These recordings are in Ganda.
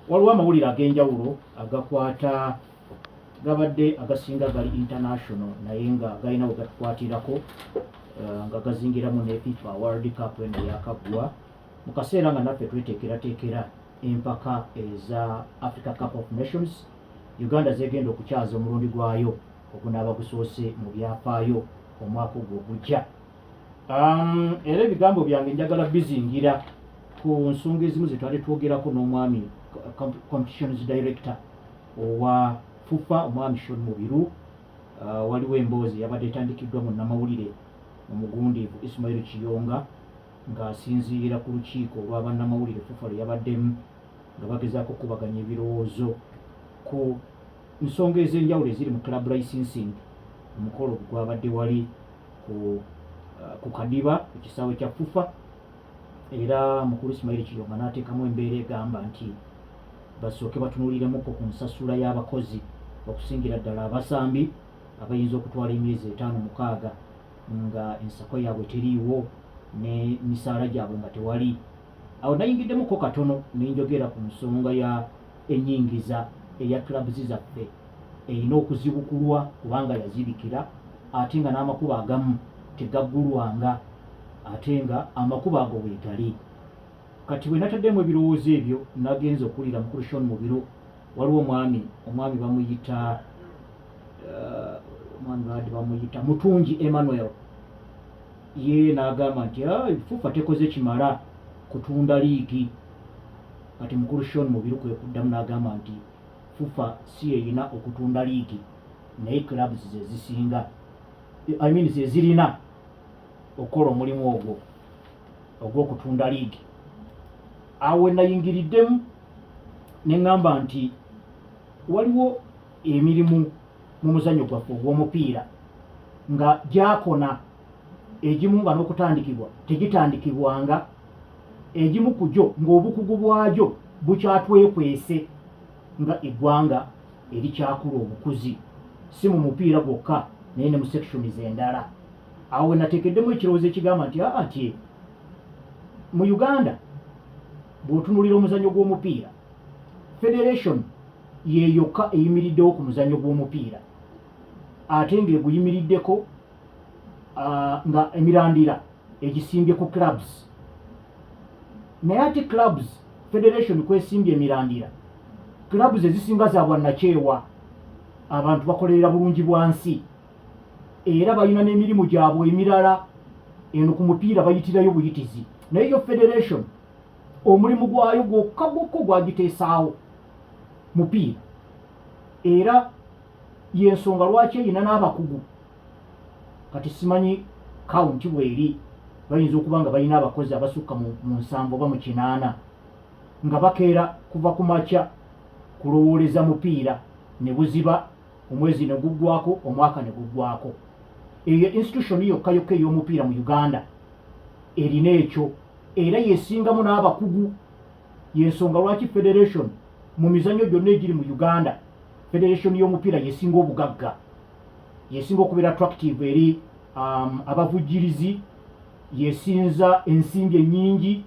Waliwo amawulire ag'enjawulo agakwata gabadde agasinga gali international, naye nga galina we gatukwatirako, nga gazingiramu ne FIFA World Cup eno eyakaggwa mu kaseera nga naffe tweteekerateekera empaka eza Africa Cup of Nations, Uganda zegenda okukyaza omulundi gwayo ogunaaba gusoose mu byafaayo omwaka ogwo ogujja. Era ebigambo byange njagala bizingira ku nsonga ezimu ze twali twogerako n'omwami competitions director owa FUFA, omwami Shon Mubiru. Waliwo emboozi eyabadde etandikiddwa munnamawulire omugundiivu Ismail Kiyonga ng'asinziira ku lukiiko olw'abannamawulire FUFA lwe yabaddemu nga bagezaako okukubaganya ebirowoozo ku nsonga ez'enjawulo eziri mu club licensing. Omukolo gwabadde wali ku Kadiba ku kisaawe kya FUFA, era mukulu Ismail Kiyonga n'ateekamu embeera egamba nti basooke batunuuliremuko ku nsasula y'abakozi, okusingira ddala abasambi abayinza okutwala emyezi 5, 6 nga ensako yaabwe teriiwo ne misaala gyabwe nga tewali. Awo nayingiddemuko katono nenjogera ku nsonga ya ennyingiza eya clubs zaffe erina okuzibukulwa kubanga yazibikira, ate nga n'amakubo agamu tegaggulwanga, ate nga amakubo ago weegali. Kati bwe nataddemu ebirowoozo ebyo, nagenze okuwulira mukulu Shon Mubiru, waliwo omwami bamuyita omwami babadde bamuyita Mutungi Emmanuel, ye n'agamba nti, "Ah, FUFA tekoze kimala kutunda liigi." Kati mukulu Shon Mubiru kwe kuddamu n'agamba nti FUFA si yeyina okutunda liigi, naye clubs ze zisinga, I mean, ze zirina okukola omulimu ogwo ogw'okutunda liigi. Awo we nayingiriddemu ne ŋŋamba nti waliwo emirimu mu muzannyo gwaffe ogw'omupiira nga gyakona, egimu nga n'okutandikibwa tegitandikibwanga, egimu ku gyo ng'obukugu bwagyo bukyatwekwese nga eggwanga erikyakula obukuzi, si mu mupiira gwokka naye ne mu sections endala. Awo we nateekeddemu ekirowoozo ekigamba nti aa nti mu Uganda bw'otunuulira omuzannyo gw'omupiira, federation ye yokka eyimiriddewo ku muzannyo gw'omupiira, ate ng'eguyimiriddeko nga emirandira egisimbye ku clubs. Naye ate clubs federation kwesimbye emirandira, clubs ezisinga za bwannakyewa, abantu bakolerera bulungi bwa nsi, era balina n'emirimu gyabwe emirala, eno ku mupiira bayitirayo buyitizi. Naye yo federation omulimu gwayo gwokka gwokka ogwagiteesaawo mupiira, era yensonga lwaki erina n'abakugu. Kati simanyi kawunti bweri, bayinza okuba nga balina abakozi abasukka mu 70 oba mu 80 nga bakeera kuva ku makya kulowooleza mupiira ne buziba, omwezi ne guggwako, omwaka ne guggwako. Eyo institution yokka yokka ey'omupiira mu Uganda erina ekyo, era yesingamu n'abakugu. Yensonga lwaki federation mu mizannyo gyonna egiri mu Uganda, federation y'omupiira yesinga obugagga, yesinga okubeera attractive eri abavujjirizi, yesinza ensimbi ennyingi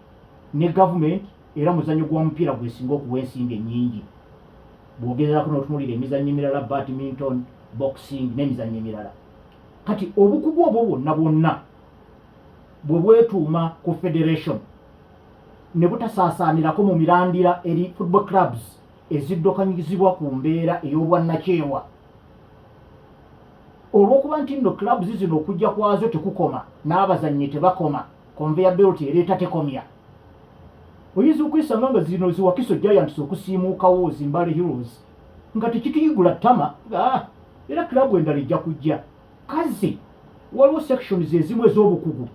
ne government, era muzannyo gw'omupiira gwesinga okuwa ensimbi ennyingi bw'ogezaako n'otunuulira emizannyo emirala, badminton, boxing n'emizannyo emirala. Kati obukugu obwo bwonna bwonna bwe bwetuuma ku federation ne butasaasaanirako mu mirandira eri football clubs eziddukanyizibwa ku mbeera ey'obwannakyewa, olw'okuba nti nno clubs zino okujja kwazo tekukoma, n'abazannyi tebakoma, conveyor belt ereeta tekomya. Oyinza okwesanga nga zino ziwakiso Giants okusiimuukawo, Zimbale Heroes, nga tekituyigula ttama, ah, era club endala ejja kujja. Kazi waliwo sections ezimu ez'obukugu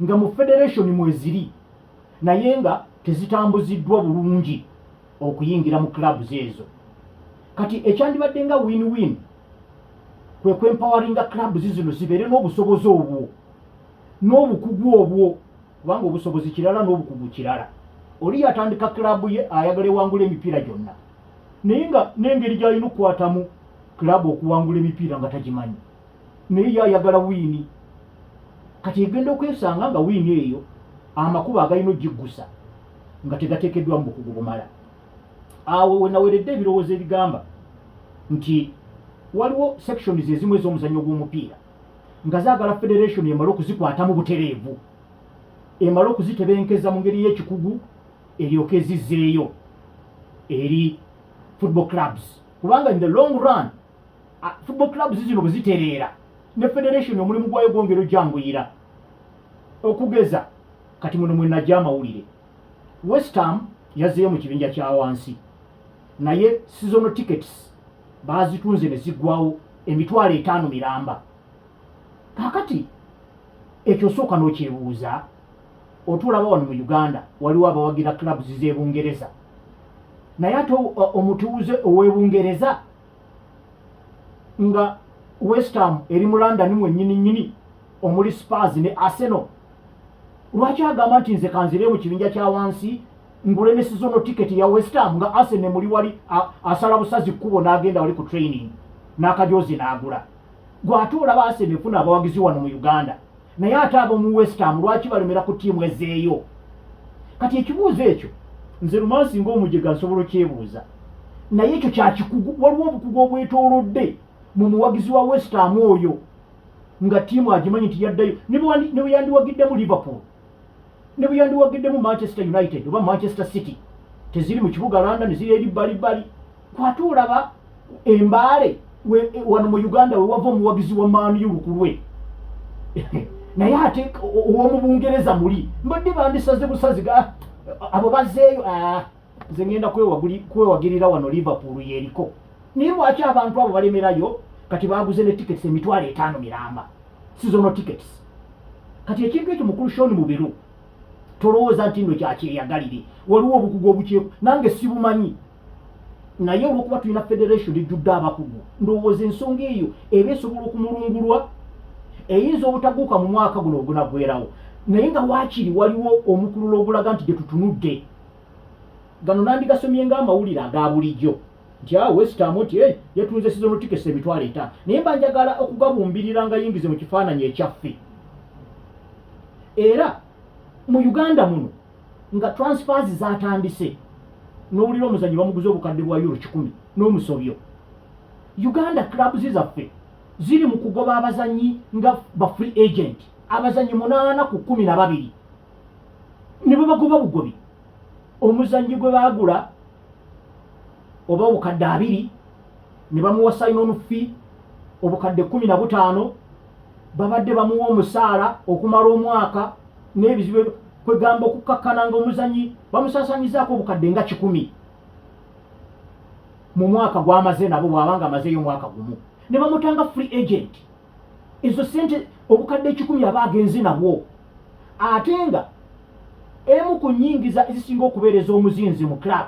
nga mu federation mweziri, naye nga tezitambuziddwa bulungi okuyingira mu clubs ezo. Kati ekyandibadde nga win-win kwe kwempoweringa clubs zino zibeere n'obusobozi obwo n'obukugu obwo, kubanga obusobozi kirala n'obukugu kirala. Oli yatandika club ye ayagala ewangula emipiira gyonna, naye nga n'engeri gy'alina okukwatamu club okuwangula emipiira nga tagimanyi, naye ye ayagala win. Kati egenda okwesanga nga win eyo amakubo agalina ogiggusa nga tegateekeddwa mu bukugu bumala. Awo wenaweredde ebirowoozo ebigamba nti waliwo sections ezimu ez'omuzannyo gw'omupiira nga zaagala federation emale okuzikwatamu butereevu, emale okuzitebenkeza mu ngeri y'ekikugu, eryoke ezizzeeyo eri football clubs, kubanga in the long run football clubs zino bwe zitereera ne federation omulimu gwayo gwongera ojanguyira. Okugeza kati muno mwe najja amawulire, West Ham yazzeeyo mu kibinja kya wansi, naye seasonal tickets baazitunze ne ziggwawo 50,000 miramba. Kaakati ekyo osooka n'okyebuuza, otulaba wano mu Uganda waliwo abawagira clubs z'e Bungereza, naye ate omutuuze ow'e Bungereza nga West Ham eri mu London mwennyini nnyini omuli Spurs ne Arsenal, lwaki agamba nti nze kanzire mu kibinja kya wansi ngule ne seasonal ticket ya West Ham, nga Arsenal muli wali, asala busazi kkubo n'agenda wali ku training n'akajozi n'agula? Gw'ate olaba Arsenal efuna abawagizi wano mu Uganda, naye ate ab'omu West Ham lwaki balemera ku ttiimu ezeeyo? Kati ekibuuzo ekyo nze Lumansi ng'omujega nsobola okyebuuza, naye ekyo kyakikugu. Waliwo obukugu obwetoolodde mu muwagizi wa West Ham oyo nga ttiimu agimanyi nti yaddayo, ne bwe yandiwagiddemu Liverpool, ne bwe yandiwagiddemu Manchester United oba Manchester City, teziri mu kibuga London, ziri eri bbalibbali. Kwate olaba embaale wano mu Uganda wewava omuwagizi wa Man U lukulwe, naye ate ow'omu Bungereza muli mbadde bandisaze busazi abo bazzeeyo, nze ngenda kwewagirira wano Liverpool yeriko. Naye lwaki abantu abo balemerayo? Kati baguze ne tickets 50,000 miramba, seasonal tickets. Kati ekintu ekyo, mukulu Shon Mubiru, tolowooza nti nno kyakyeyagalire. Waliwo obukugu obukyeku, nange sibumanyi, naye olwokuba tulina federation ejjudde abakugu, ndowooza ensonga eyo eba esobola okumulungulwa. Eyinza obutaguuka mu mwaka guno ogunaggwerawo, naye nga waakiri waliwo omukululo ogulaga nti gye tutunudde. Gano nandigasomye ng'amawulire aga bulijjo nti a West Ham nti hey, yatunze season tickets 50,000, naye mba njagala okugabumbirira nga yingize mu kifaananyi ekyaffe. Era mu Uganda muno nga transfers zatandise, n'owulira omuzanyi bamuguze obukadde bwa euro 100 n'omusobyo. Uganda clubs zaffe ziri mu kugoba abazanyi nga ba free agent, abazanyi 8 ku 12 ne babagoba bugobi. Omuzanyi gwe baagula oba obukadde 20 ne bamuwa sign on fee obukadde 15, babadde bamuwa omusaala okumala omwaka n'ebizibu, kwegamba okukakkana nga omuzanyi bamusaasanyizaako obukadde nga 100 mu mwaka gw'amaze nabo, bw'abanga amazeeyo omwaka gumu ne bamutanga free agent. Ezo sente obukadde 100 aba agenze nabwo. Ate nga emu ku nnyingiza ezisinga okubeereza omuzinzi mu club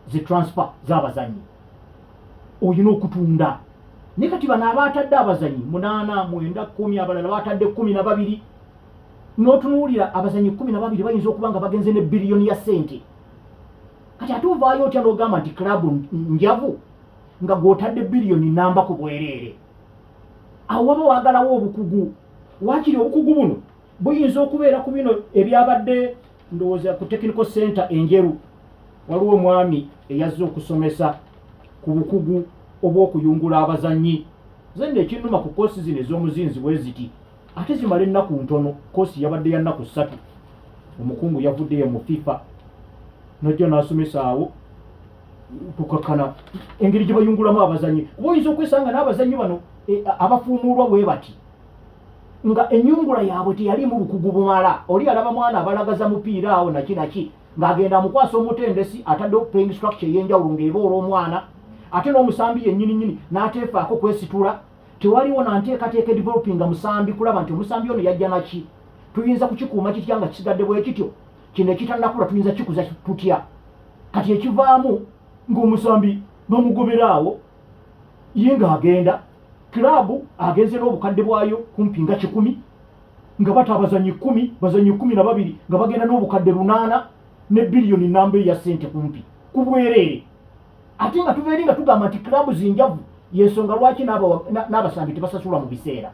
zi transfer z'abazanyi, olina okutunda. Naye kati bano abaatadde abazanyi munaana, mwenda, 10, abalala baatadde 12, n'otunuulira abazanyi 12 bayinza okuba nga bagenze ne biliyoni ya ssente. Kati ate ovaayo otya n'ogamba nti club njavu nga gw'otadde biliyoni namba ku bwereere? Awo waba waagalawo obukugu. Waakiri obukugu buno buyinza okubeera ku bino ebyabadde, ndowooza ku technical center enjeru waliwo omwami eyazze okusomesa ku bukugu obw'okuyungula abazannyi. Nze nno ekinnuma ku koosi zino ez'omuzinzi bwe ziti, ate zimala ennaku ntono. Koosi yabadde ya nnaku 3. Omukungu yavuddeyo mu FIFA najja n'asomesa awo kukakkana engeri gye bayungulamu abazannyi, kuba oyinza okwesanga n'abazannyi bano abafuumuulwa bwe bati nga ennyungula yaabwe teyalimu bukugu bumala. Oli alaba mwana abalagaza mupiira awo naki naki, ng'agenda amukwasa omutendesi ataddewo playing structure ey'enjawulo ng'eba olw'omwana, ate n'omusambi yennyini nnyini n'ateefaako kwesitula. Tewaliwo na nteekateeka edevelopinga musambi kulaba nti omusambi ono yajja naki, tuyinza kukikuuma kitya nga kisigadde bwe kityo, kino ekitannakula tuyinza kikuza tutya? Kati ekivaamu ng'omusambi bamugobera awo, ye ng'agenda club agenze n'obukadde bwayo kumpi nga 100, nga bata abazanyi 10, bazanyi 12, nga bagenda n'obukadde 800 ne biliyoni namba eya ssente kumpi ku bwereere. Ate nga tuva eri nga tugamba nti club zinjavu, yensonga lwaki n'abasambi tebasasulwa mu biseera.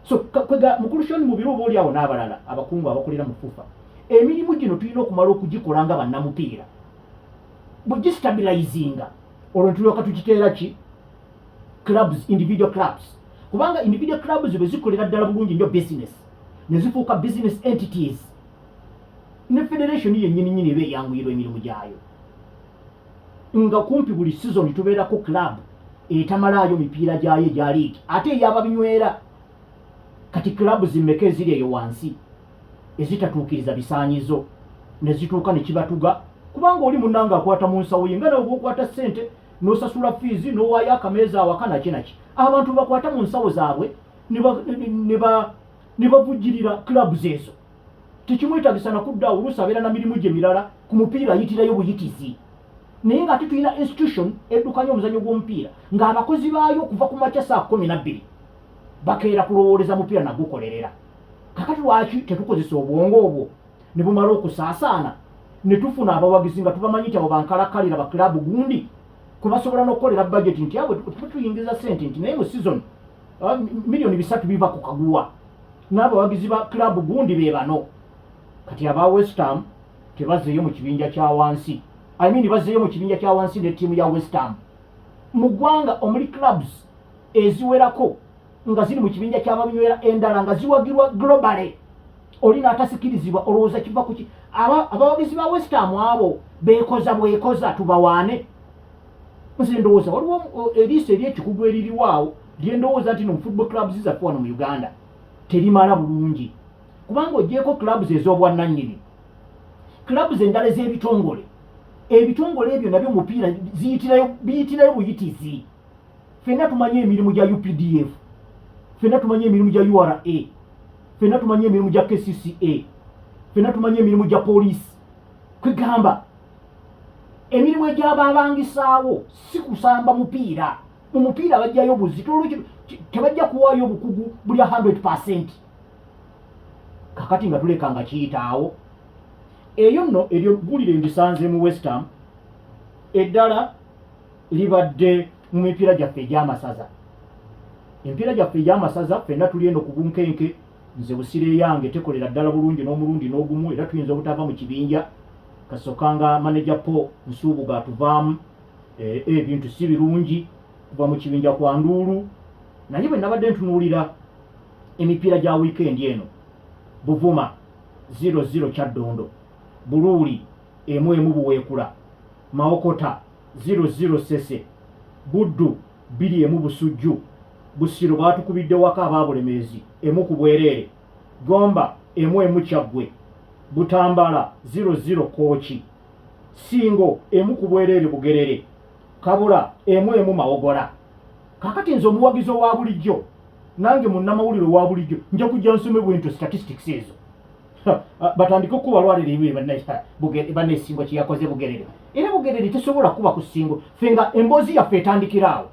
So kwega mukulu Shon Mubiru oba oli awo n'abalala abakungu abakolera mu FUFA, emirimu gino tulina okumala okugikola nga bannamupiira. Bwe gistabilizinga, olwo ntulyoka tukiteera ki clubs, individual clubs, kubanga individual clubs bwe zikolera ddala bulungi nnyo business ne zifuuka business entities, ne federation yennyini nyini eba eyanguyirwa emirimu gyayo. Nga kumpi buli season tubeerako club etamalaayo mipiira gyayo egya league, ate ey'ababinywera. Kati club zimmeka eziri eyo wansi ezitatuukiriza bisaanyizo ne zituuka ne kibatuga? Kubanga oli munnanga akwata mu nsawo ye, nga nawe bw'okwata ssente n'osasula fees, n'owaayo akameeza awaka, naki naki. Abantu bakwata mu nsawo zaabwe ne bavujjirira clubs ezo. Tekimwetagisa nakudda awo, oluusi abeera na mirimu gye mirala, ku mupiira ayitirayo buyitizi. Naye ng'ate tulina institution eddukanya omuzannyo gw'omupiira, ng'abakozi baayo okuva ku makya saa 12 bakeera kulowooleza mupiira nagukolerera. Kakati lwaki tetukozesa obwongo obwo ne bumala okusaasaana, ne tufuna abawagizi nga tubamanyi nti abo bankalakkalira ba club gundi, kwe basobola n'okukolera budget nti abo tuyingiza sente, nti naye mu season 3 miliyoni biva ku kaguwa n'abawagizi ba club gundi be bano. Kati aba West Ham tebazzeeyo mu kibinja kya wansi, I mean bazzeeyo mu kibinja kya wansi ne ttiimu ya West Ham. Mu ggwanga omuli clubs eziwerako nga ziri mu kibinja ky'ababinywera, endala nga ziwagirwa globally, oli n'atasikirizibwa, olowooza kiva kuki? Abawagizi ba West Ham abo beekoza bwekoza, tubawaane. Nze ndowooza waliwo eriiso eryekikugu eririwaawo lyendowooza nti no football clubs zaffe wano mu Uganda terimala bulungi, kubanga ogyeko clubs ez'obwannannyini, clubs endala ez'ebitongole, ebitongole ebyo nabyo mupiira biyitirayo buyitizi. Ffenna tumanyi emirimu gya UPDF, ffenna tumanyi emirimu gya URA, ffenna tumanyi emirimu gya KCCA, ffenna tumanyi emirimu gya poliisi. Kwegamba emirimu egyababangisaawo si kusamba mupiira. Mu mupiira bajjayo buzito, olwekyo tebajja kuwaayo obukugu buli 100. Kakati nga tuleka nga kiyitaawo eyo nno, eryo ggulire ndisanze mu West Ham. Eddala libadde mu mipiira gyaffe egy'amasaza. Emipiira gyaffe egy'amasaza, ffenna tuli eno ku bunkenke. Nze Busiro eyange tekolera ddala bulungi n'omulundi n'ogumu, era tuyinza obutava mu kibinja kasokanga manager Po Nsuubuga atuvaamu. Ebintu si birungi kuva mu kibinja kwa nduulu. Naye bwe nabadde ntunuulira emipiira gya wiikendi eno, Buvuma 00 Kyaddondo, Buluuli 1-1 Buweekula, Mawokota 00 Sese, Buddu 2-1 Busujju, Busiro baatukubidde waka abaabulemeezi 1-0, Gomba 1-1 Kyaggwe, Butambala 00 Kooki, Singo 1-0 Bugerere, Kabula 1-1 Mawogola. Kakati nze omuwagizi owa bulijjo, nange munnamawulire owa bulijjo, nja kujja nsome bwentyo statistics ezo, batandike okuba lwaliro ebyo bannesingo kyeyakoze Bugerere. Era Bugerere tesobola kuba ku Singo, ffe nga emboozi yaffe etandikira awo.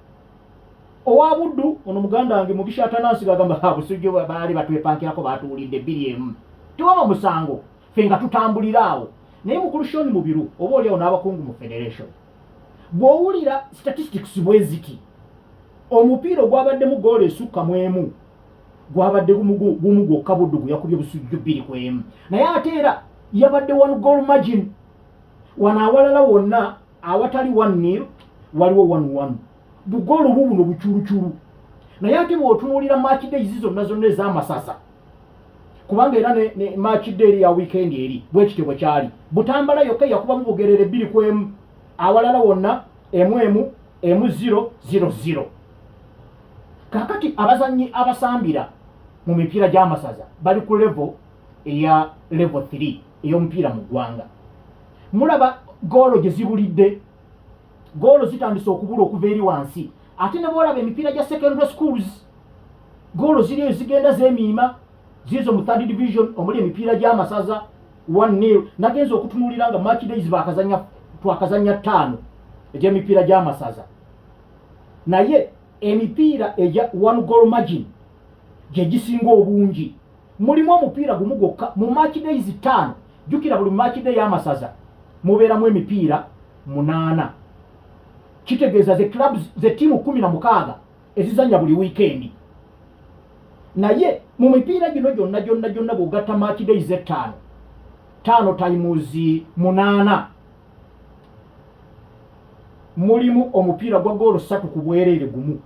Owa Buddu ono muganda wange Mugisha Atanansi gagamba Busujju baali batwepankirako, batuwulidde 2-1, tewaba musango, ffe nga tutambulira awo. Naye mukulu Shon Mubiru oba oliawo n'abakungu mu federation, bw'owulira statistics bwe ziti, omupiira ogwabaddemu goolo esukka mu emu gwabadde gumu gwokka, Buddu gwe yakubye Busujju 2-1, naye ate era yabadde one goal margin. Wano awalala wonna awatali 1-0 waliwo 1-1, bugoolo bubuno buculuculu. Naye ate bw'otunuulira match days zonna zonna ez'amasaza, kubanga era ne match day eri ya weekend eri bwekityo bwe kyali, Butambala yokka yakubamu Bugerere 2-1, awalala wonna 1-1, 1-0, 0-0. Kakati abazannyi abasambira mu mipiira gy'amasaza bali ku level eya level 3 ey'omupiira mu ggwanga. Mulaba goolo gye zibulidde, goolo zitandise okubula okuva eri wansi. Ate ne bwolaba emipiira gya secondary schools, goolo ziri eyo zigenda zeemiima zizo mu third division omuli emipiira gy'amasaza 1-0. Nagenza okutunuulira nga match days bakazanya, twakazanya ttaano egy'emipiira gy'amasaza, naye emipiira egya one goal margin gye gisinga obungi. Mulimu omupiira gumu gwokka mu match days 5. Jjukira buli match day y'amasaza mubeeramu emipiira 8, kitegeeza ze clubs, ze ttiimu 16 ezizanya buli wiikendi. Naye mu mipiira gino gyonna gyonna gyonna, bw'ogatta match days 5, 5 times 8. Mulimu omupiira gwa goolo ssatu ku bwereere gumu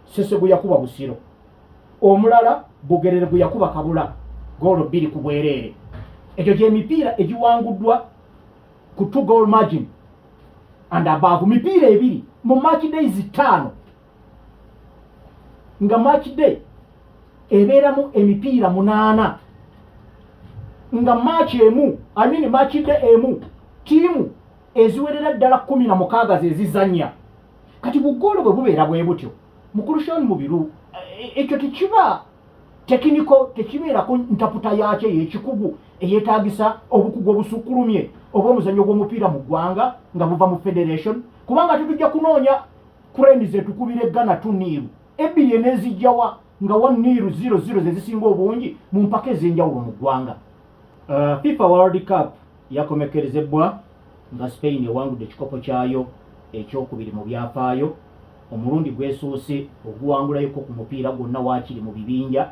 Ssese gwe yakuba Busiro, omulala Bugerere gwe yakuba Kabula goolo bbiri ku bwereere. Egyo gy'emipiira egiwanguddwa ku 2 goal margin and above, mipiira ebiri mu match days ttaano, nga match day ebeeramu emipiira munaana, nga match emu, I mean match day emu, ttiimu eziwerera ddala 16 ze zizannya. Kati bugoolo bwe bubeera bwe butyo, mukulu Shon Mubiru, ekyo tekiba technical, tekibeerako ntaputa yakyo ey'ekikugu eyeetaagisa obukugu obusukkulumye oba omuzannyo gw'omupiira mu ggwanga nga buva mu federation, kubanga tetujja kunoonya Cranes etukubira eggana 2-0, ebbiri eneezijjawa nga 1-0, 0-0 ze zisinga obungi mu mpaka ez'enjawulo mu ggwanga? FIFA World Cup yakomekerezebwa nga Spain ewangudde ekikopo kyayo ekyokubiri mu byafaayo, omulundi gwesoose oguwangulayoko ku mupiira gwonna waakiri mu bibinja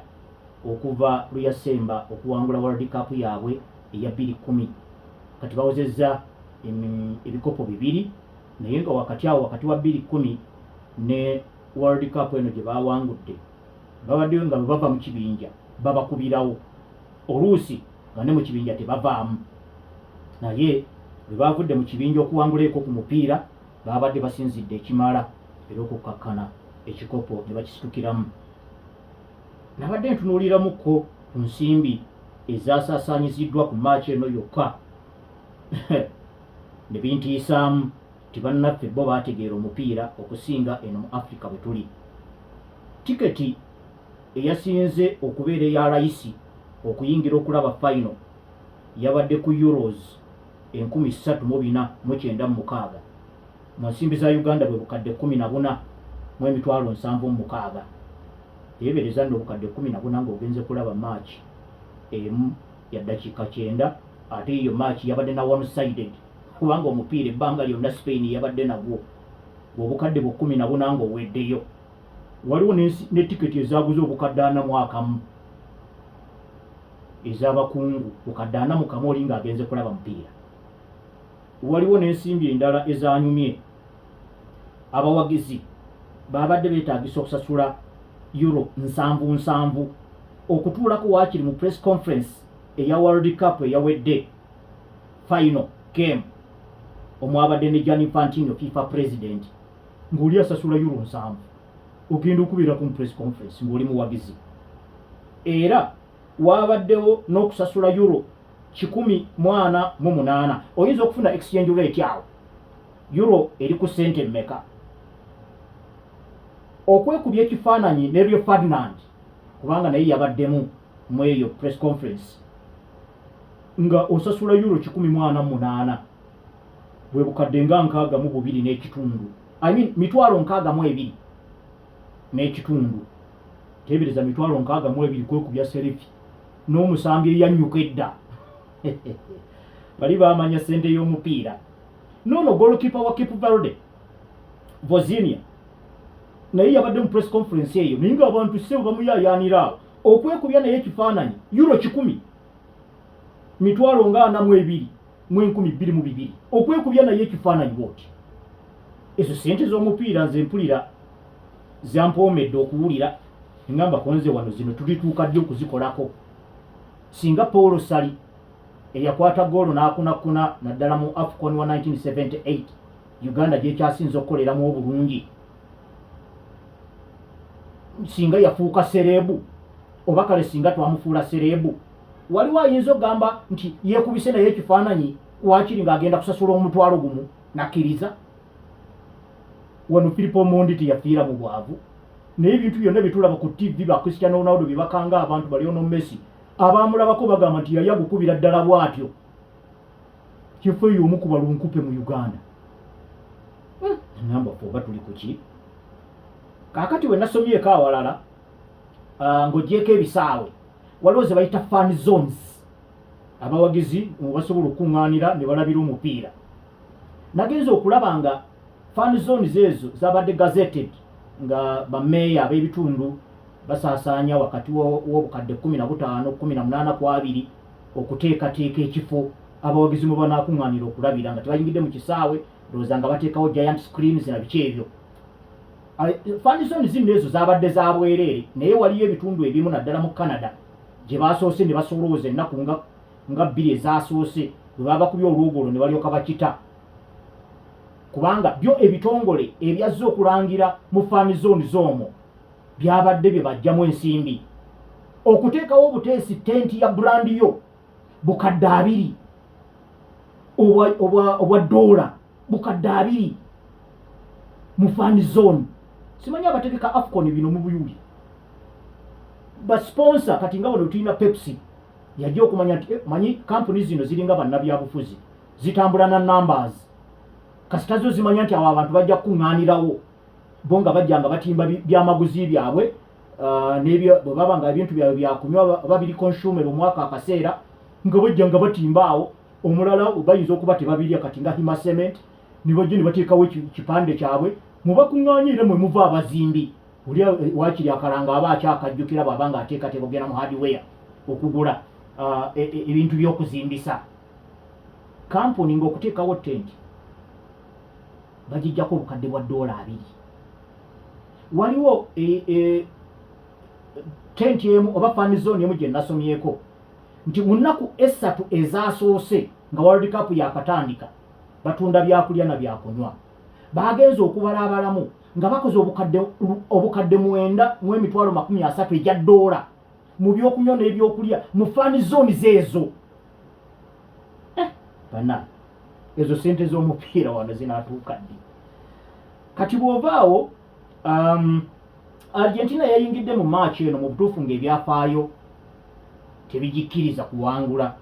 okuva lwe yasemba okuwangula World Cup yaabwe eya 2010. Kati bawezezza ebikopo bibiri, naye nga wakati awo, wakati wa 2010 ne World Cup eno gye bawangudde, babaddeyo nga bwe bava mu kibinja babakubirawo, oluusi nga ne mu kibinja tebavaamu. Naye bwe bavudde mu kibinja okuwangulaeko ku mupiira, babadde basinzidde ekimala era okukkakkana ekikopo ne bakisitukiramu. Nabadde ntunuuliramuko ku nsimbi ezasaasaanyiziddwa ku match eno yokka, ne bintiisaamu nti bannaffe bo baategeera omupiira okusinga eno mu Africa bwe tuli. Tiketi eyasinze okubeera eya layisi okuyingira okulaba final yabadde ku euros 3496, mu nsimbi za Uganda bwe bukadde 14,076. Teebereza nno obukadde 14 ng'ogenze kulaba match emu ya ddakiika 90, ate eyo match yabadde na one sided, kubanga omupiira ebbanga lyonna Spain yabadde nagwo. Bw'obukadde bwo 14 ng'oweddeyo. Waliwo ne tiketi ezaguze obukadde 41 ez'abakungu, bukadde 41 oli ng'agenze kulaba mupiira. Waliwo n'ensimbi endala ezanyumye. Abawagizi babadde beetagisa okusasula euro 77 okutuulako waakiri mu press conference eya World Cup eyawedde, final game omwabadde ne Gianni Infantino, FIFA president, ng'oli asasula euro 70 ogenda okubeerako mu press conference ng'oli muwagizi. Era wabaddewo n'okusasula euro 148. Oyinza okufuna exchange rate awo, euro eri ku ssente mmeka? Okwekubya ekifaananyi ne Rio Ferdinand, kubanga naye yabaddemu mu eyo press conference, nga osasula euro 148, bwe bukadde nga 62 n'ekitundu, I mean 62,000. Teebereza 62,000 kwekubya selfie n'omusambi eyannyuka edda. Bali bamanya ssente y'omupiira. Noono goalkeeper wa Cape Verde, Vozinha, naye yabadde mu press conference eyo, naye ng'abantu ssebo bamuyayaanira awo okwekubya naye ekifaananyi, euro 100, mitwalo nga 42,202 okwekubya naye ekifaananyi bwoti. Ezo sente z'omupiira nze mpulira zampoomedde okuwulira, ngamba konze wano zino tulituuka ddi okuzikolako? Singa Paul Sali eyakwata goolo n'akunakuna naddala mu AFCON wa 1978, Uganda gyekyasinza okukoleramu obulungi, singa yafuuka celeb, oba kale singa twamufuula celeb, waliwo ayinza okugamba nti yeekubise naye ekifaananyi wakiri ng'agenda kusasula 10,000 nakkiriza? Wano Philip Omondi teyafiira mu bwavu, naye ebintu byonna byetulaba ku TV, ba Cristiano Ronaldo bye bakanga abantu, ba Lionel Messi, abamulabako bagamba nti yali agukubira ddala bw'atyo. Kifo eyo omukuba lunkupe mu Uganda. Ngamba fe oba tuli kuki? Kaakati we nasomyeko awalala, ng'ogyeko ebisaawe, waliwo ze bayita fan zones, abawagizi basobola okukuŋŋaanira ne balabira omupiira. Nagenza okulaba nga fan zones ezo zabadde gazetted, nga bameeya ab'ebitundu basaasaanya wakati w'obukadde 15, 18 ku 20 okuteekateeka ekifo abawagizi mwe banaakuŋŋaanira okulabira nga tebayingidde mu kisaawe. Ndowooza nga bateekawo giant screens na biki ebyo. Fan zone zino ezo zabadde za bwereere, naye waliyo ebitundu ebimu, naddala mu Canada, gye basoose ne basolooza ennaku nga 2 ezasoose, bwe babakubye olwogolo ne balyoka bakita, kubanga byo ebitongole ebyazze okulangira mu fan zone z'omwo byabadde bye bajjamu ensimbi. Okuteekawo obuteesi tenti ya brand yo, 20,000 obwa dola, 20,000 mu fan zone. Simanyi abategeka AFCON bino mu buyuli ba sponsor. Kati nga wano tulina Pepsi, yajja okumanya nti manyi kampuni zino ziringa bannabyabufuzi, zitambula na numbers. Kasita zo zimanya nti awo abantu bajja kukuŋŋaanirawo, bo nga bajja nga batimba byamaguzi byabwe, bwe baba nga ebintu byabwe byakunywa oba biri consumer omwaka akaseera, nga bajja nga batimba awo. Omulala bayinza okuba tebabirya, kati nga Hima Cement, ne bajja ne bateekawo ekipande kyabwe mubakuŋŋaanye, era mwe muva abazimbi. Oli wakiri akalanga aba akyakajjukira bw'aba nga ateekateeka okugenda mu hardware okugula ebintu by'okuzimbisa. Kampuni ng'okuteekawo tenti bagijjako $20,000. Waliwo tenti emu oba fan zone emu gye nasomyeko nti mu nnaku 3 ezaasoose nga World Cup yakatandika, batunda byakulya na byakunywa. Bagenze okubala abalamu nga bakoze 930,000 egya ddoola mu byokunywa n'ebyokulya mu fan zone zeezo. Bana, ezo sente z'omupiira wano zinaatuuka ddi? Kati bw'ovaawo, Argentina yayingidde mu match eno mu butuufu ng'ebyafaayo tebigikkiriza kuwangula,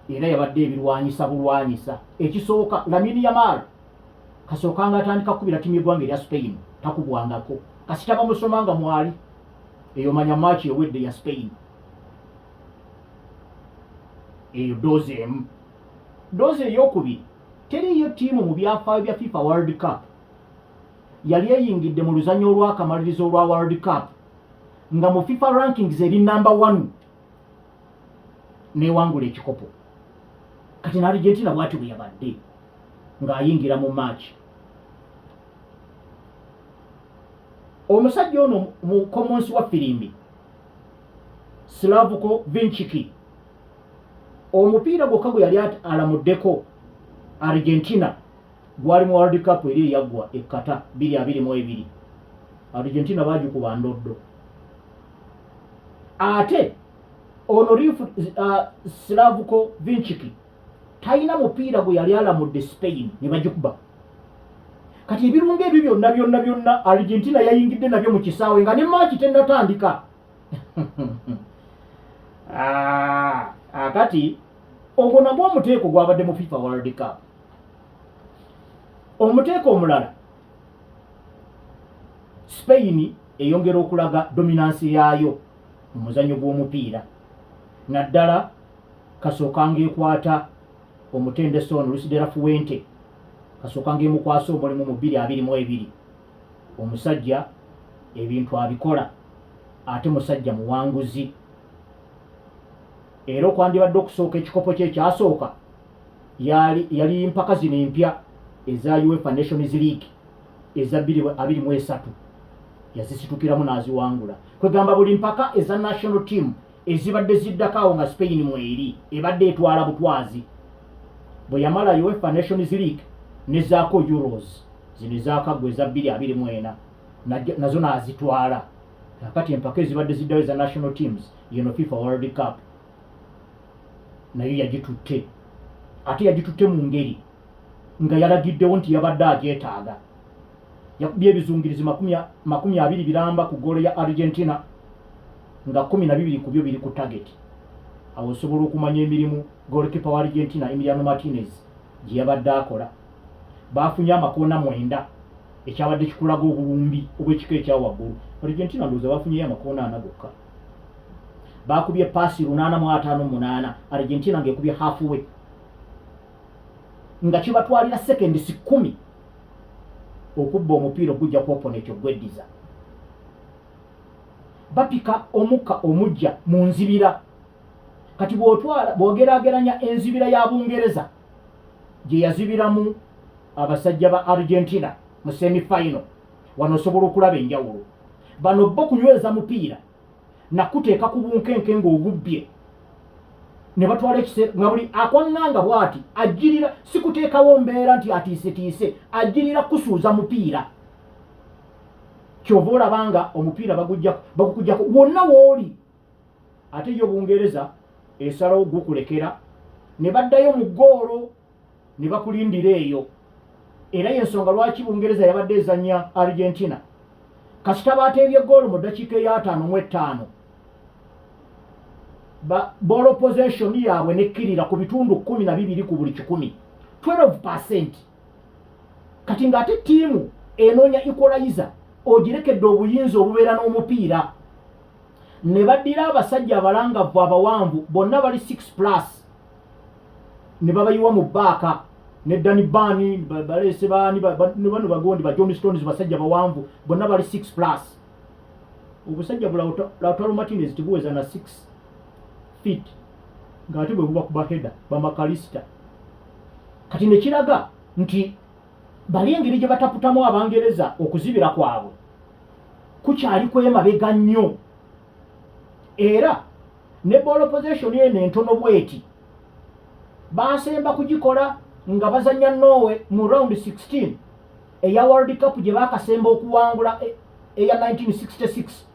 era yabadde ebirwanyisa bulwanyisa. Ekisooka, Lamine Yamal kasookanga atandika kukubira ttiimu y'eggwanga erya Spain takubwangako. Kasita bamusoma nga mwali eyo, manya match ewedde ya Spain eyo. Doozi emu. Doozi eyokubiri, teriiyo ttiimu mu byafaayo bya FIFA World Cup yali eyingidde mu luzannya olw'akamalirizo olwa World Cup nga mu FIFA rankings eri number one newangula ekikopo. Kati ne Argentina bwati bwe yabadde ng'ayingira mu match. Omusajja ono mukomonsi wa firimbi Slavko Vincic, omupiira gwokka gwe yali alamuddeko Argentina gwali mu World Cup eri eyaggwa e Qatar 2022. Argentina bagikuba ndoddo. Ate ono ref Slavko Vincic talina mupiira gwe yali alamudde Spain ne bagikuba. Kati ebirungo ebyo byonna byonna byonna Argentina yayingidde nabyo mu kisaawe nga ne match tennatandika. Ah, akati ogwo nagwo omuteeko gwabadde mu FIFA World Cup. Omuteeko omulala, Spain eyongera okulaga dominance yaayo mu muzannyo gw'omupiira, naddala kasookanga ekwata omutendesi ono Luis de la Fuente, kasookanga emukwasa omulimu mu 2022. Omusajja ebintu abikola, ate musajja muwanguzi, era okwandibadde okusooka ekikopo kye ekyasooka yali mpaka zino empya eza UEFA Nations League eza 2023, yazisitukiramu n'aziwangula. Kwegamba buli mpaka eza national team ezibadde ziddako awo nga Spain mweri ebadde etwala butwazi. Bwe yamala UEFA Nations League, nezaako Euros zino ezakaggwa eza 2024, nazo n'azitwala. Kakati empaka ezibadde ziddayo eza national teams, yeno FIFA World Cup nayo yagitutte, ate yagitutte mu ngeri nga yalagiddewo nti yabadde agyetaaga. Yakubye ebizungirizi 20 biramba ku ggoolo ya Argentina, nga 12 ku byo biri ku target. Awo osobola okumanya emirimu goalkeeper wa Argentina Emiliano Martinez gye yabadde akola. Baafunye amakoona 9, ekyabadde kikulaga obulumbi obw'ekika ekya waggulu. Argentina ndowooza baafunyeyo amakoona 40 gokka. Baakubye paasi 858, Argentina ng'ekubye halfway, nga kibatwalira seconds 10 okubba omupiira ogujja ku opponent ogweddiza. Bapika omukka omujja mu nzibira. Kati bw'otwala bw'ogeraageranya enzibira ya Bungereza gye yazibiramu abasajja ba Argentina mu semifinal. Wano osobola okulaba enjawulo. Bano bo kunyweza mupiira nakuteeka ku bunkenke ng'ogubbye ne batwala ekiseera nga buli akwaŋŋanga bw'ati ajjirira, si kuteekawo mbeera nti atiisetiise, ajjirira kusuuza mupiira. Kyova olaba nga omupiira bagukujjako wonna w'oli. Ate yo Bungereza esalawo gukulekera ne baddayo mu ggoolo ne bakulindira eyo. Era y'ensonga lwaki Bungereza yabadde ezannya Argentina, kasita baateebye ggoolo mu ddakiika ey'ataano mu ttaano, ball possession yaabwe nekkirira ku bitundu 12 ku buli kikumi, 12%. Kati ng'ate ttiimu enoonya equalizer, ogirekedde obuyinza obubeera n'omupiira, ne baddira abasajja abalangavu abawanvu bonna bali 6 plus ne babayiwa mu baaka ne Dan Burn, baleese baani, ne bano bagondi ba John Stones, basajja bawanvu bonna bali 6 plus. Obusajja bu Lautaro Martinez tebuweza na 6 feet, ng'ate bwe buba kuba header ba Mac Allister. Kati ne kiraga nti bali engeri gye bataputamu Abangereza, okuzibira kwabwe kukyali kwemabega nnyo. Era ne ball possession eno entono bweti basemba kugikola nga bazanya Norway mu round 16 eya World Cup gye bakasemba okuwangula eya 1966.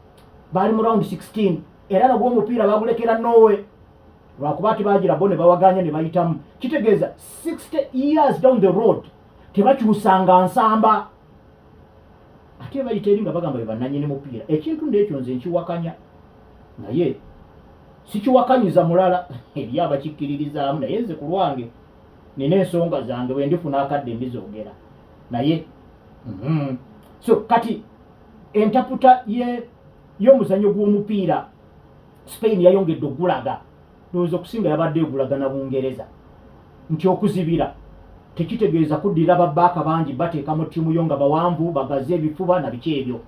Baali mu round 16, era nagwo omupiira bagulekera Norway lwakuba ati bagira bo ne bawaganya ne bayitamu. Kitegeeza 60 years down the road tebakyusanga nsamba, ate bayita eri nga bagamba be bannanyini mupiira. Ekintu ndeekyo nze nkiwakanya, naye sikiwakanyiza mulala eri abakikkiririzaamu, naye nze ku lwange nina ensonga zange, bwe ndifuna akadde ndizoogera naye. So kati entaputa y'omuzannyo gw'omupiira, Spain yayongedde okugulaga, ndowooza okusinga yabadde egulaga na Bungereza, nti okuzibira tekitegeeza kuddira babbaaka bangi bateeka mu ttiimu yo nga bawanvu, bagaze ebifuba na biki ebyo,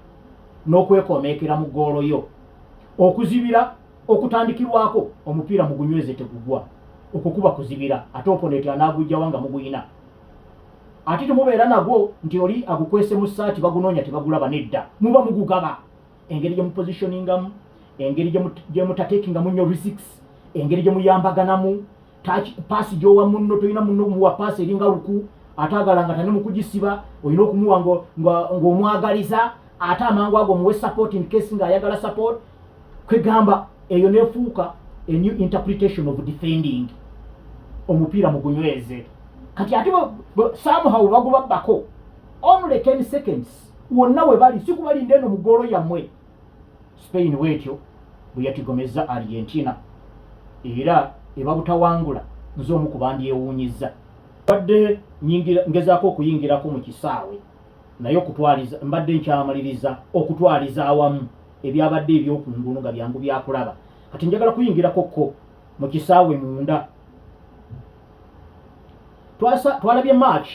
n'okwekomeekera mu ggoolo yo. Okuzibira okutandikirwako omupiira mugunyweze tegugwa, okwo kuba kuzibira. Ate opponent anaagujjawa nga muguyina? Ate temubeera nagwo nti oli agukwese mu ssaati, bagunoonya tebagulaba. Nedda, muba mugugaba. Engeri gye mupositioningamu, engeri gye mutatekingamu nnyo risks, engeri gye muyambaganamu, paasi gy'owa munno, tolina munno muwa paasi eringa luku, ate agala nga tane mukugisiba, olina okumuwa ng'omwagaliza, ate amangu ago omuwe support in case ng'ayagala support. Kwegamba eyo nefuuka a new interpretation of defending. Omupiira mugunyweze. Kati ate somehow bagubabbako only 10 seconds, wonna we bali si kubalinda eno mu ggoolo yammwe. Spain bwetyo bwe yatigomezza Argentina, era ebabutawangula nze omu ku bandyewuunyizza. Mbadde ngezaako okuyingirako mu kisaawe, naye okutwaliza mbadde nkyamaliriza okutwaliza awamu ebyabadde ebyokungulu nga byangu byakulaba. Kati njagala kuyingirako ko mu kisaawe munda. Twalabye match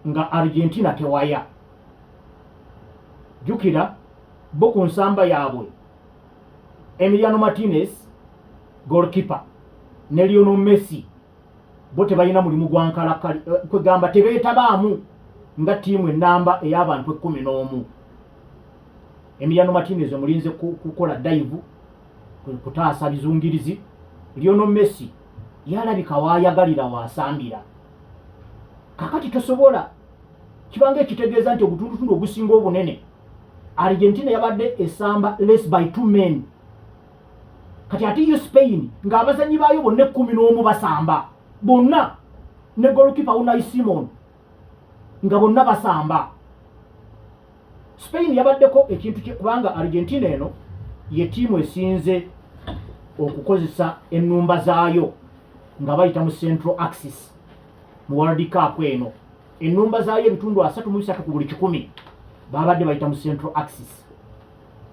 nga Argentina tewaya. Jjukira bo ku nsamba yaabwe, Emiliano Martinez goalkeeper ne Lionel Messi bo tebalina mulimu gwa nkalakali, kwegamba tebeetabaamu nga ttiimu ennamba ey'abantu 11. Emiliano Martinez omulinze kukola dive, kutaasa bizungirizi. Lionel Messi yalabika waayagalira waasambira. Kakati tosobola kibanga ekitegeeza nti ogutundutundu ogusinga obunene Argentina yabadde esamba less by two men. Kati ate yo Spain ng'abazanyi baayo bonna 11 basamba bonna, ne goalkeeper Unai Simon, nga bonna basamba. Spain yabaddeko ekintu kubanga Argentina eno ye ttiimu esinze okukozesa ennumba zaayo nga bayita mu central axis mu World Cup eno. Ennumba zaayo 33% ku buli kikumi babadde bayita mu central axis.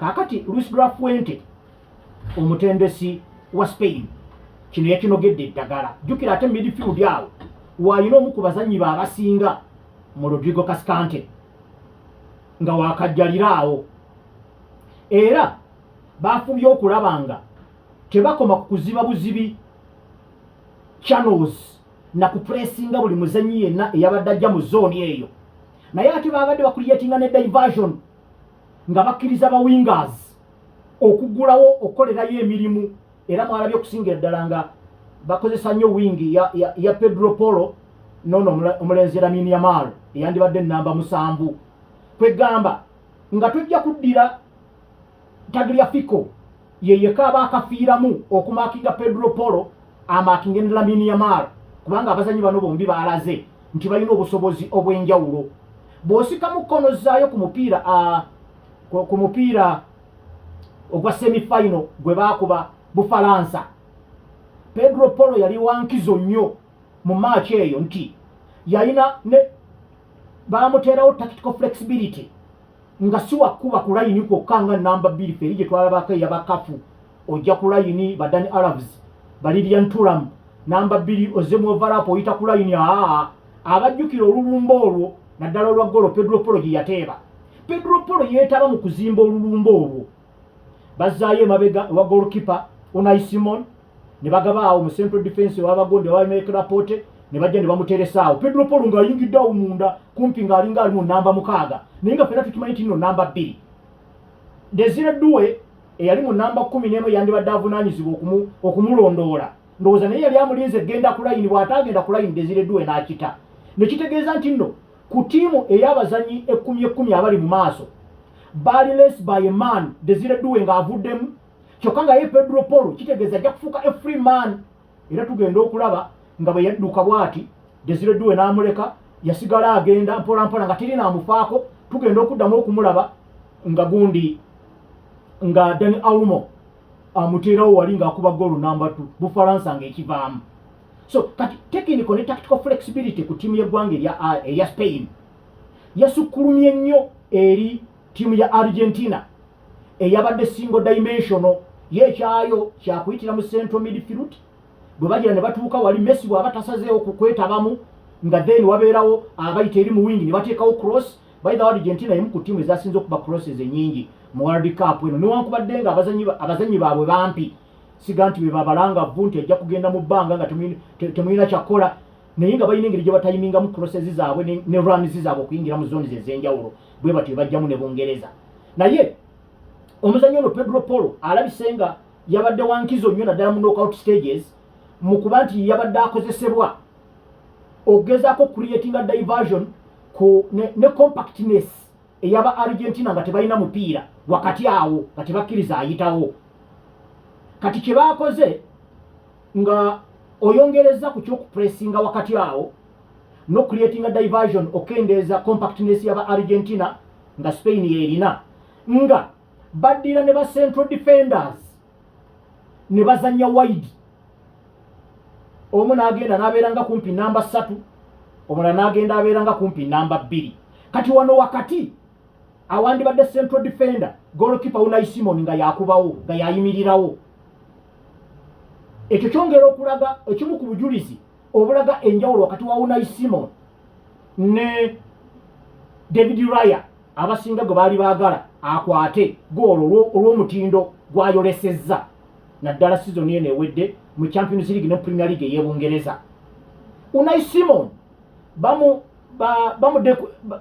Kaakati Luis de la Fuente, omutendesi wa Spain, kino yakinogedde eddagala. Jjukira ate midfield awo waayina omu ku bazannyi be abasinga mu Rodrigo Cascante nga wakajjalira awo, era bafubye okulaba nga tebakoma ku kuziba buzibi channels. Na kupressinga buli muzanyi yenna eyabadde ajja mu zooni eyo. Naye ate babadde bacreatinga ne diversion nga bakkiriza ba wingers okuggulawo okukolerayo emirimu. Era mwalabye okusingira ddala nga bakozesa nnyo wing ya Pedro Porro nono omulenzi Lamine Yamal eyandibadde namba 7. Kwegamba nga tujja kuddira Tagliafico yeyeka aba akafiiramu okumarkinga Pedro Porro, amarkinga ne Lamine Yamal, kubanga abazanyi bano bombi baalaze nti balina obusobozi obw'enjawulo. Bw'osikamu kkono zaayo ku mupiira ogwa semifinal gwe baakuba Bufalansa, Pedro Porro yali wankizo nnyo mu match eyo nti yalina ne bamuteerawo tactical flexibility nga si wakuba ku layini kwokka nga namba 2 feri gye twalabako eyabakafu ojja ku layini, ba Dani Alves, ba Lilian Thuram, namba 2 ozemu overlap oyita ku layini. Aa, abajjukira olulumba olwo, naddala olwa golo Pedro Porro gye yateeba, Pedro Porro yeetaba mu kuzimba olulumba olwo. Bazzaayo emabega ewa goalkeeper Unai Simon ne bagaba awo mu central defense ewabagonde ewa Aymeric Laporte ne bajja ne bamuteresa awo. Pedro Porro ng'ayingidde awo munda kumpi ng'alinga ali mu namba 6, naye nga ffenna tukimanyi nti nno namba 2 Desire Doue eyali mu namba 11 yandibadde avunaanyizibwa okumulondoola. Ndowooza naye yali amulinze egenda ku layini, bw'ataagenda ku layini Desire Doue n'akita, ne kitegeeza nti nno ku ttiimu ey'abazanyi 10 10 abali mu maaso baali less by a man, Desire Doue ng'avuddemu, kyokka nga ye Pedro Porro kitegeeza ajja kufuuka a free man. Era tugenda okulaba nga bwe yadduka bw'ati Desire Doue n'amuleka, yasigala agenda mpola mpola nga teri naamufaako. Tugenda okuddamu okumulaba nga gundi nga Dani Olmo amuteerawo wali ng'akuba golo namba 2 Bufalansa ng'ekivaamu. So kati technical ne tactical flexibility ku ttiimu y'eggwanga erya Spain yasukkulumye nnyo eri ttiimu ya Argentina eyabadde single dimensional. Ye ekyayo kyakuyitira mu central midfield, bwe bagira ne batuuka wali Messi bw'aba tasazeewo ku kwetabamu, nga then wabeerawo abayita eri mu wing ne bateekawo cross. By the way, Argentina emu ku ttiimu ezasinze okuba crosses ennyingi mu World Cup eno, newankubadde nga abazanyi baabwe bampi, siga nti be babalangavu nti ajja kugenda mu bbanga nga temulina kyakkola, naye nga balina engeri gye batayimingamu crosses zaabwe ne runs zaabwe okuyingira mu zones ez'enjawulo. Bwe batyo bajjamu ne Bungereza. Naye omuzannyi ono Pedro Porro alabise nga yabadde wankizo nnyo naddala mu knockout stages, mu kuba nti yabadde akozesebwa okugezaako creatinga diversion ku ne compactness eyaba Argentina nga tebalina mupiira wakati awo nga tebakkiriza ayitawo. Kati kye baakoze nga oyongereza ku kyokupressinga wakati awo no creatinga diversion okendeeza compactness yaba Argentina nga Spain yerina, nga baddira ne ba central defenders ne bazanya wide, omu n'agenda n'abeera nga kumpi namba 3, omulala n'agenda abeera nga kumpi namba 2. Kati wano wakati awandibadde central defender, goalkeeper Unai Simon nga yakubawo, nga yayimirirawo. Ekyo kyongera okulaga ekimu ku bujulizi obulaga enjawulo wakati wa Unai Simon ne David Raya, abasinga gwe baali baagala akwate goolo olw'omutindo gwayolesezza naddala sizoni eno ewedde mu Champions League ne Premier League ey'Ebungereza. Unai Simon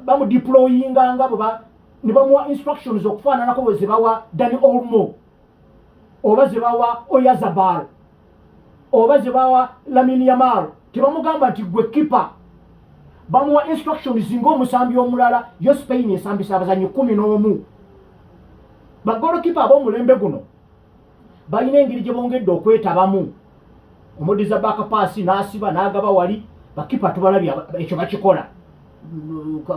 bamudeployinga nga ne bamuwa instructions okufaananako bwe zebawa Dani Olmo oba zebawa Oyarzabal oba zebawa Lamine Yamal. Tebamugamba nti gwe kipa, bamuwa instructions ng'omusambi omulala. Yo Spain esambisa abazanyi 11. Bagolokipa ab'omulembe guno balina engeri gye bongedde okwetabamu, omuddiza back pass n'asiba n'agaba wali. Bakipa tubalabye ekyo bakikola,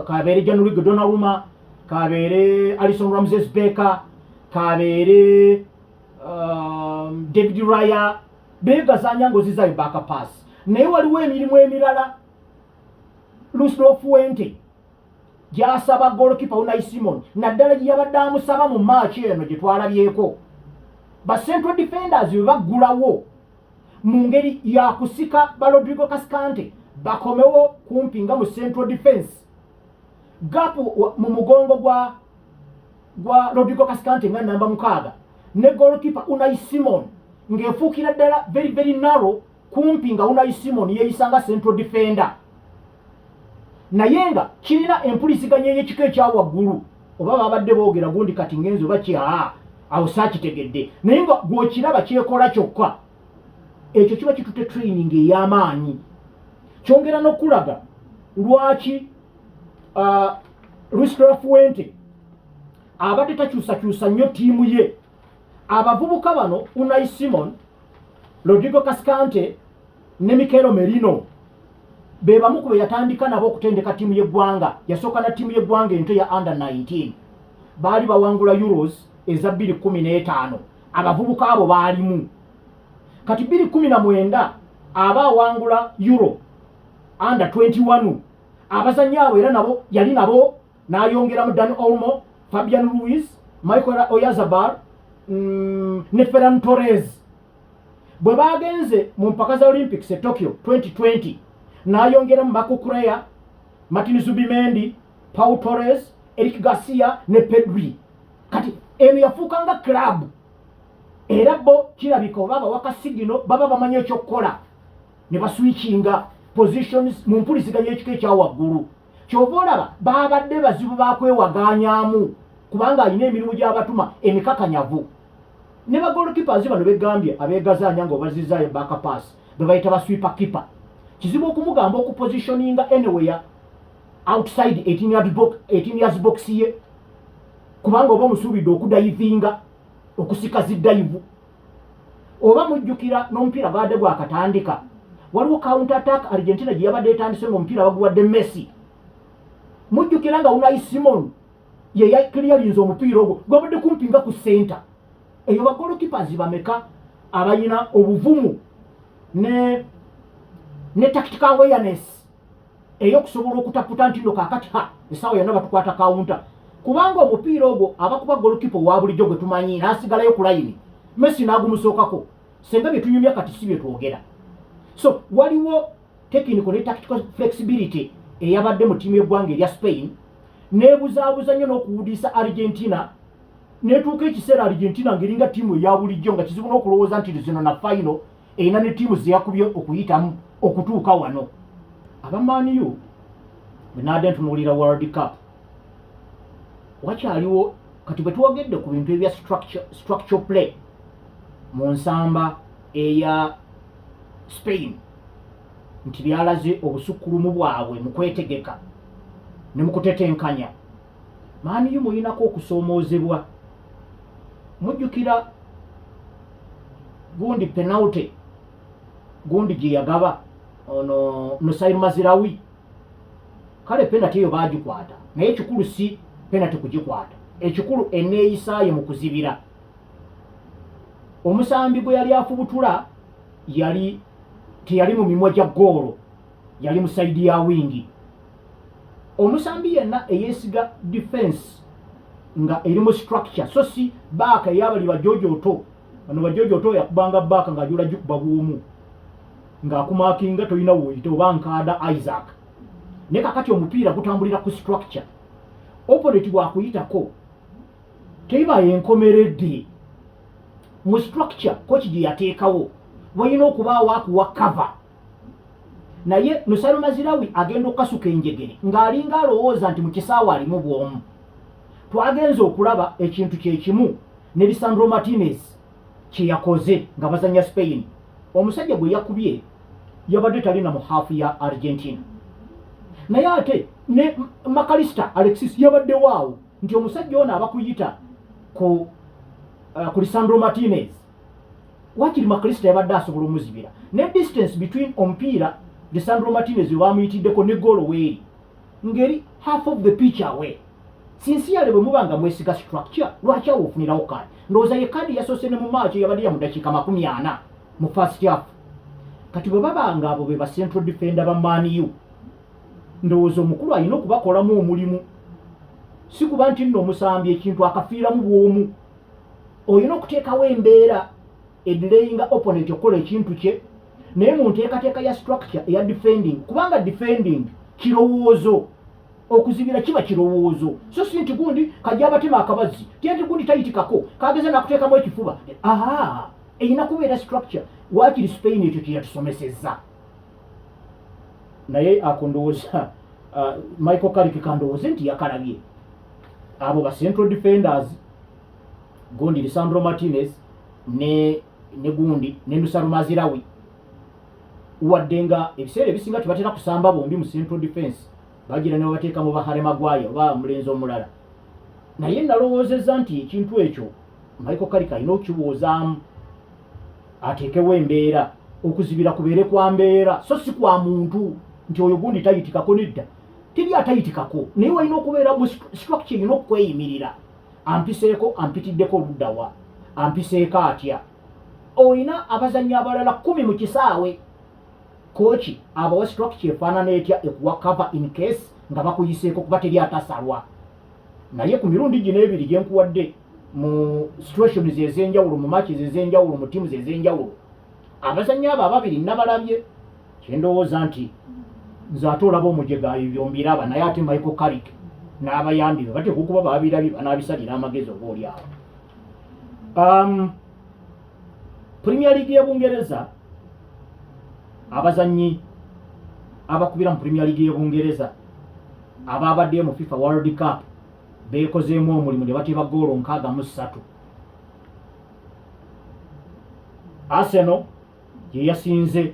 kabeere Gianluigi Donnarumma, kabeere Alison Ramses Becker, kabeere David Raya, beegazanya ng'ozizaayo back pass. Naye waliwo emirimu emirala Luis Fuente gyasaba goalkeeper Unai Simon, naddala gye yabadde amusaba mu match eno gye twalabyeko ba central defenders bwe baggulawo mu ngeri yakusika ba Rodrigo Cascante bakomewo kumpi nga mu central defense gap mu mugongo gwa Rodrigo Cascante nga namba 6 ne goalkeeper Unai Simon ng'efuukira ddala very very narrow. Kumpi nga Unai Simon yeeyisa nga central defender, naye nga kirina empuliziganya ey'ekika ekya waggulu. Oba babadde boogera gundi kati ngenzi oba kyaa awo saakitegedde, naye nga gw'okiraba kyekola kyokka. Ekyo kiba kitutte training ey'amaanyi. Kyongera n'okulaga lwaki Luis de la Fuente abadde takyusakyusa nnyo ttiimu ye. Abavubuka bano, Unai Simon, Rodrigo Cascante ne Mikel Merino, be bamu ku be yatandika nabo okutendeka ttiimu y'eggwanga. Yasooka na ttiimu y'eggwanga ento ya under 19, baali bawangula Euros eza 2015. Abavubuka abo baalimu. Kati 2019 aba awangula Euro under 21, abazannyi abo era nabo yali nabo, n'ayongeramu Dani Olmo, Fabian Ruiz, Michael Oyarzabal ne Ferran Torres. Bwe bagenze mu mpaka za Olympics e Tokyo 2020, n'ayongeramu Marc Cucurella, Martin Zubimendi, Pau Torres, Eric Garcia ne Pedri. Kati eno yafuuka nga club, era bo kirabika oba abawaka signal baba bamanyi ekyokukola ne baswitchinga positions mu mpuliziganya ekika ekya waggulu. Kyova olaba babadde bazibu bakwewagaanyaamu, kubanga alina emirimu gy'abatuma emikakanyavu. Ne ba goalkeepers bano begambye abeegazaanya nga obazizaayo back pass, be bayita ba sweeper keeper, kizibu okumugamba okupositioninga anywhere outside 18 yards box, 18 yards box ye, kubanga oba omusuubidde okudivinga, okusika zi dive. Oba mujjukira n'omupiira gwabadde gwakatandika, waliwo counter attack Argentina gye yabadde etandise nga omupiira baguwadde Messi. Mujjukira nga Unai Simon ye yaclearinze omupiira ogwo gwabadde kumpi nga ku center eyo. Ba goalkeepers bameka abalina obuvumu ne tactical awareness ey'okusobola okutaputa nti no kaakati ha essaawa yonna batukwata counter? Kubanga omupiira ogwo abakuba goalkeeper owa bulijjo gwe tumanyi n'asigalayo ku layini, Messi n'agumusookako, senga bye tunyumya kati si bye twogera. So waliwo technical ne tactical flexibility eyabadde mu ttiimu y'eggwanga erya Spain, neebuzaabuza nnyo n'okuwudiisa Argentina, netuuka ekiseera Argentina ng'eringa ttiimu eya bulijjo, nga kizibu n'okulowooza nti zino na final erina ne ttiimu zeyakubye okuyitamu okutuuka wano. Aba Man U, bwe naadde ntunuulira World Cup, wakyaliwo kati bwe twogedde ku bintu ebya structure play mu nsamba eya Spain, nti byalaze obusukkulumu bwabwe mu kwetegeka ne mu kutetenkanya. Man U muyinako okusoomoozebwa. Mujjukira gundi penalty gundi gye yagaba ono Noussair Mazraoui. Kale penalty eyo baagikwata, naye ekikulu si penalty kugikwata, ekikulu eneeyisaaye mu kuzibira. Omusambi gwe yali afubutula yali teyali mu mimwa gya goolo, yali mu side ya wing. Omusambi yenna eyeesiga defense nga eri mu structure, so si back eyabali bajojoto bano. Bajojoto yakubanga back ng'ajula gikuba bwomu ng'akumarkinga, tolina woyite oba nkaada Isaac. Naye kakati omupiira gutambulira ku structure. Opponent bw'akuyitako teiba yenkomeredde. Mu structure coach gye yateekawo walina okubaawo akuwa cover, naye Noussair Mazraoui agenda okukasuka enjegere ng'alinga alowooza nti mu kisaawe alimu bw'omu. Twagenza okulaba ekintu kyekimu ne Lisandro Martinez kye yakoze nga bazanya Spain. Omusajja gwe yakubye yabadde talina mu half ya Argentina, naye ate ne Mac Allister Alexis yabadde waawo nti omusajja ono abakuyita ku Lisandro Martinez, wakiri Mac Allister yabadde asobola omuzibira. Ne distance between omupiira Lisandro Martinez we bamuyitiddeko ne goolo weeri ngeri half of the pitch away. Sincerely, bwe muba nga mwesiga structure, lwaki awo ofunirawo kaadi? Ndowooza ye kaadi yasoose ne mu maaki yabadde ya mu dakiika 40 mu first half. Kati bwe baba nga abo be ba central defender ba Man U, ndowooza omukulu alina okubakolamu omulimu. Si kuba nti nno omusambi ekintu akafiiramu bw'omu. Olina okuteekawo embeera edelayinga opponent okukola ekintu kye, naye mu nteekateeka ya structure eya defending, kubanga defending kirowoozo, okuzibira kiba kirowoozo, so si nti gundi kajja abatema akabazzi, tye nti gundi tayitikako kageza nakuteekamu ekifuba. Aha. Erina kubeera structure. Waakiri Spain ekyo kyeyatusomesezza. Naye ako ndowooza Michael Carrick kandowooze nti yakalabye. Abo ba central defenders gundi Lisandro Martinez ne gundi ne Noussair Mazraoui, wadde nga ebiseera ebisinga tebatera kusamba bombi mu central defense, bagira ne babateeka mu ba Harry Maguire oba mulenzi omulala. Naye nalowoozezza nti ekintu ekyo Michael Carrick alina okukiwoozaamu, ateekewo embeera okuzibira kubeere kwa mbeera, so si kwa muntu nti oyo gundi tayitikako. Nedda, teri atayitikako, naye walina okubeera mu structure erina okweyimirira. Ampiseeko, ampitiddeko oluddawa, ampiseeko atya? Olina abazannyi abalala 10 mu kisaawe. Kooki abawa structure efaanana etya ekuwa cover in case nga bakuyiseeko? Kuba teri atasalwa. Naye ku mirundi gino ebiri gye nkuwadde, mu situations ez'enjawulo, mu matches ez'enjawulo, mu teams ez'enjawulo, abazannyi abo ababiri nabalabye. Kyendowooza nti nze ate olaba omujega ebyo mbiraba, naye ate Michael Carrick n'abayambi be bateekwa okuba babirabye, banaabisalira amagezi oba oli awo. Premier League y'e Bungereza, abazannyi abakubira mu Premier League y'e Bungereza ababaddeyo mu FIFA World Cup beekozeemu omulimu ne bateeba goolo 63. Arsenal ye yasinze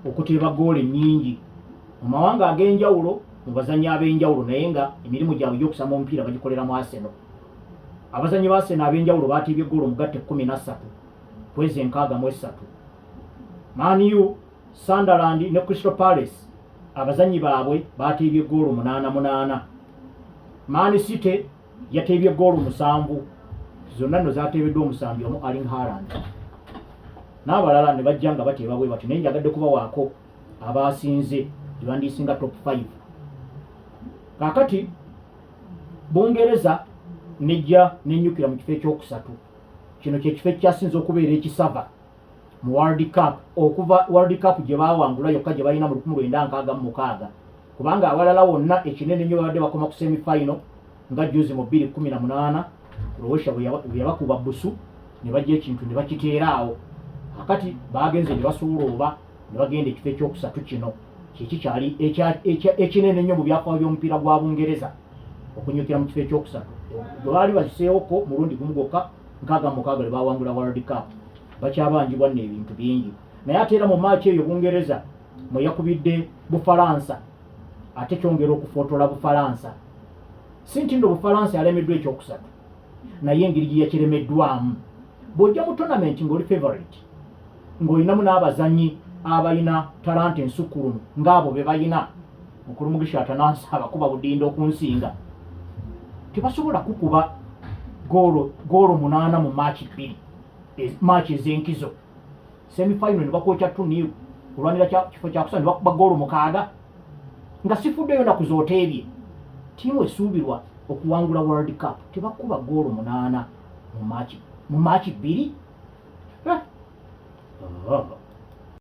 okuteeba goolo ennyingi mu mawanga ag'enjawulo, mu bazannyi ab'enjawulo, naye nga emirimu gyabwe gy'okusamba omupiira bagikolera mu Arsenal. Abazannyi ba Arsenal ab'enjawulo bateebye goolo omugatte 13 ku ezo 63. Man U, Sunderland ne Crystal Palace abazannyi baabwe bateebye goolo munaana munaana. Man City yateebye goolo musanvu, zonna nno zateebeddwa omusambi omu, Erling Haaland, n'abalala ne bajja nga bateeba bwe batyo. Naye njagadde kubawaako abasinze gye bandiisinga top 5. Kaakati Bungereza nejja nenyukira mu kifo ekyokusatu. Kino kyekifo ekyasinze okubeera ekisava mu World Cup okuva World Cup gye baawangula yokka gye balina mu 1966, kubanga awalala wonna ekinene nnyo babadde bakoma ku semifinal, nga juzi mu 2018 Croatia bwe yabakuba busu ne bajja ekintu ne bakiteera awo. Akati bagenze ne basuula oba ne bagenda ekifo ekyokusatu. Kino kyekikyali ekinene ennyo mu byafaayo by'omupiira gwa Bungereza okunyukira mu kifo ekyokusatu. Bwe baali bakiseewoko mulundi gumu gwokka, 66 lwe bawangula World Cup. Bakyabanjibwa nno ebintu bingi. Naye ate era mu maaki eyo Bungereza mwe yakubidde Bufalansa, ate kyongera okufootola Bufalansa. Si nti nno Bufalansa yalemeddwa ekyokusatu, naye engeri gye yakiremeddwamu. Bw'ojja mu tournament ng'oli favorite, ng'olinamu n'abazanyi abalina talanta ensukkulumu ng'abo be balina, mukulu Mugisha Atanansi abakuba budindo okunsinga, tebasobola kukuba goolo munaana mu maaki bbiri, maaki ez'enkizo. Semifinal ne bakwokya 2-0 kulwanira kifo kyakusatu, ne bakuba goolo 6 nga sifuddeyo naku z'oteebye. Ttiimu esuubirwa okuwangula World Cup tebakuba goolo munaana mu maaki bbiri. Eh. Oh.